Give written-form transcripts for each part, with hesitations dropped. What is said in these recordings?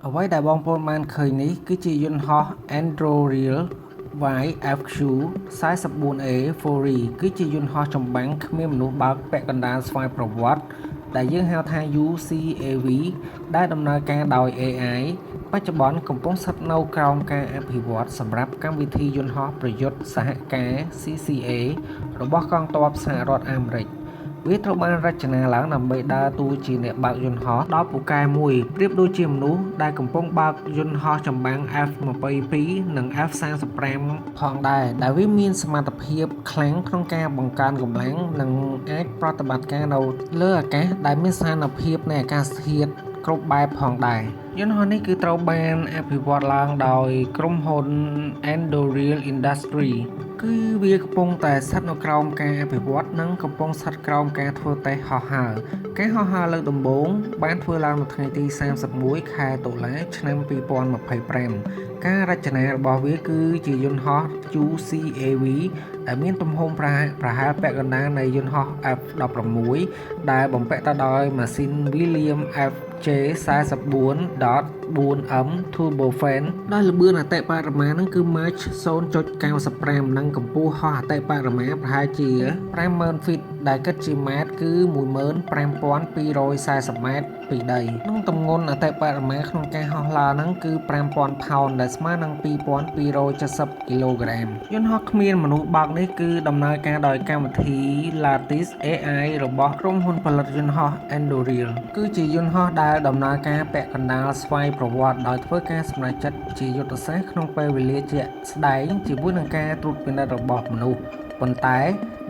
អ្វីដែលបងប្អូនបានឃើញនេះគឺជាយន្តហោះ Anduril YFQ 44A Fury គឺជាយន្តហោះចម្បាំងគ្មានមនុស្សបើកពាក់កណ្ដាលស្វ័យប្រវត្តិដែលយើងហៅថា UCAV ដែលដំណើរការដោយ AI បច្ចុប្បន្នកំពុងស្ថិតនៅក្រោមការអភិវឌ្ឍសម្រាប់កម្មវិធីយន្តហោះប្រយុទ្ធសហការ CCA របស់កងទ័ពសហរដ្ឋអាមេរិក។ វាត្រូវបានរចនាឡើងដើម្បីដើរតួជាអ្នកបើកយន្តហោះដ៏ពូកែមួយប្រៀបដូចជាមនុស្សដែលកំពុងបើកយន្តហោះចម្បាំង F-22 និង F-35 ផងដែរដែលវាមានសមត្ថភាពខ្លាំងក្នុងការបង្កើនកម្លាំងនិងអាចប្រតិបត្តិការនៅលើអាកាសដែលមានស្ថានភាពនៃអាកាសធាតុគ្រប់បែបផងដែរយន្តហោះនេះគឺត្រូវបានអភិវឌ្ឍឡើងដោយក្រុមហ៊ុន Anduril Industry គឺវាកំពុងតែស្ថិតនៅក្រោមការអភិវឌ្ឍនិងកំពុងស្ថិតក្រោមការធ្វើតេស្តហោះហើរការហោះហើរលើកដំបូងបានធ្វើឡើងនៅថ្ងៃទី31ខែតុលាឆ្នាំ2025ការរចនារបស់វាគឺជាយន្តហោះ UCAV ដែលមានទំហំប្រហែលប្រហែលពាក់កណ្ដាលនៃយន្តហោះ F-16 ដែលបំពាក់ទៅដោយម៉ាស៊ីន Williams FJ44.4M Turbofan ដោយល្បឿនអតិបរមានឹងគឺ Mach 0.95និងកម្ពស់ហោះអតិបរមាប្រហែលជា50,000 feet ដែលគិតជាម៉ែត្រគឺ15,240ម៉ែត្រពីដីក្នុងទម្ងន់អតិបរមាក្នុងការហោះហើរហ្នឹងគឺ5,000ផោនដែលស្មើនឹង2,270គីឡូក្រាមយន្តហោះគ្មានមនុស្សបើកនេះគឺដំណើរការដោយកម្មវិធី Lattice AI របស់ក្រុមហ៊ុនផលិតយន្តហោះ Anduril គឺជាយន្តហោះដែលដំណើរការពាក់កណ្ដាលស្វ័យប្រវត្តិដោយធ្វើការសម្រេចចិត្តជាយុទ្ធសាស្ត្រក្នុងពេលវេលាជាក់ស្ដែងជាមួយនឹងការត្រួតពិនិត្យរបស់មនុស្សប៉ុន្តែ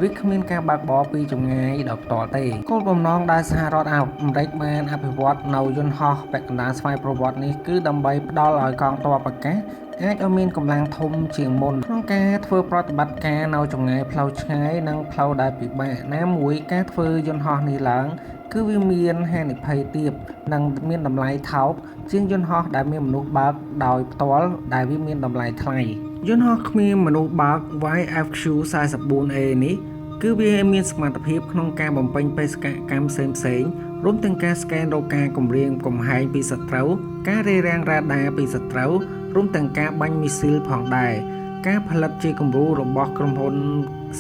វាគ្មានការបើកបរពីចម្ងាយដោយផ្ទាល់ទេគោលបំណងដែលសហរដ្ឋអាមេរិកបានអភិវឌ្ឍនៅយន្តហោះពាក់កណ្ដាលស្វ័យប្រវត្តិនេះគឺដើម្បីផ្ដល់ឲ្យកងទ័ពអាកាសអាចឲ្យមានកម្លាំងធំជាងមុនក្នុងការធ្វើប្រតិបត្តិការនៅចម្ងាយផ្លូវឆ្ងាយនិងផ្លូវដែលពិបាកណាមួយការធ្វើយន្តហោះនេះឡើងគឺវាមានហានិភ័យទាបនិងមានតម្លៃថោកជាងយន្តហោះដែលមានមនុស្សបើកដោយផ្ទាល់ដែលវាមានតម្លៃថ្លៃយន្តហោះគ្មានមនុស្សបើក YFQ 44A នេះគឺវាមានសមត្ថភាពក្នុងការបំពេញបេសកកម្មផ្សេងៗរួមទាំងការស្កេនរកការគំរាមកំហែងពីសត្រូវការរារាំងរ៉ាដាពីសត្រូវរួមទាំងការបាញ់មីស៊ីលផងដែរការផលិតជាគំរូរបស់ក្រុមហ៊ុន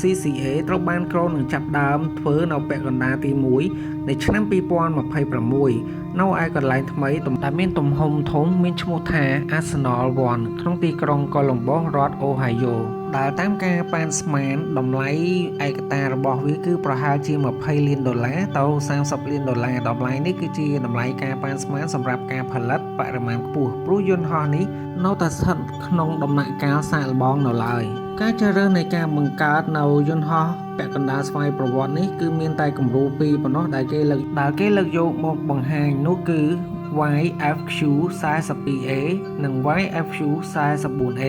CCA ត្រូវបានគ្រោងនឹងចាប់ដើមធ្វើនៅពាក់កណ្ដាលទី1នៃឆ្នាំ2026នៅឯកន្លែងថ្មីដែលមានទំហំធំមានឈ្មោះថា Arsenal One ក្នុងទីក្រុង Columbus រដ្ឋ Ohio ដែលតាមការប៉ាន់ស្មានតម្លៃឯកតារបស់វាគឺប្រហែលជា20លានដុល្លារទៅ30លានដុល្លារតម្លៃនេះគឺជាតម្លៃការប៉ាន់ស្មានសម្រាប់ការផលិតបរិមាណខ្ពស់ព្រោះយន្តហោះនេះនៅតែស្ថិតក្នុងដំណាក់កាលសាកល្បងនៅឡើយការជ្រើសរើសនៃការបង្កើតនៅយន្តហោះពាក់កណ្ដាលស្វ័យប្រវត្តិនេះគឺមានតែគំរូពីរប៉ុណ្ណោះដែលគេលើកយកមកបង្ហាញនោះគឺ YFQ 42A និង YFQ 44A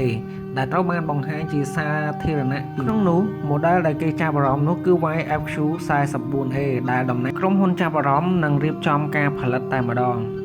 ដែលត្រូវបានបង្ហាញជាសាធារណៈក្នុងនោះ model ដែលគេចាប់អារម្មណ៍នោះគឺ YFQ 44A ដែលតំណាងក្រុមហ៊ុនចាប់អារម្មណ៍និងរៀបចំការផលិតតែម្ដង។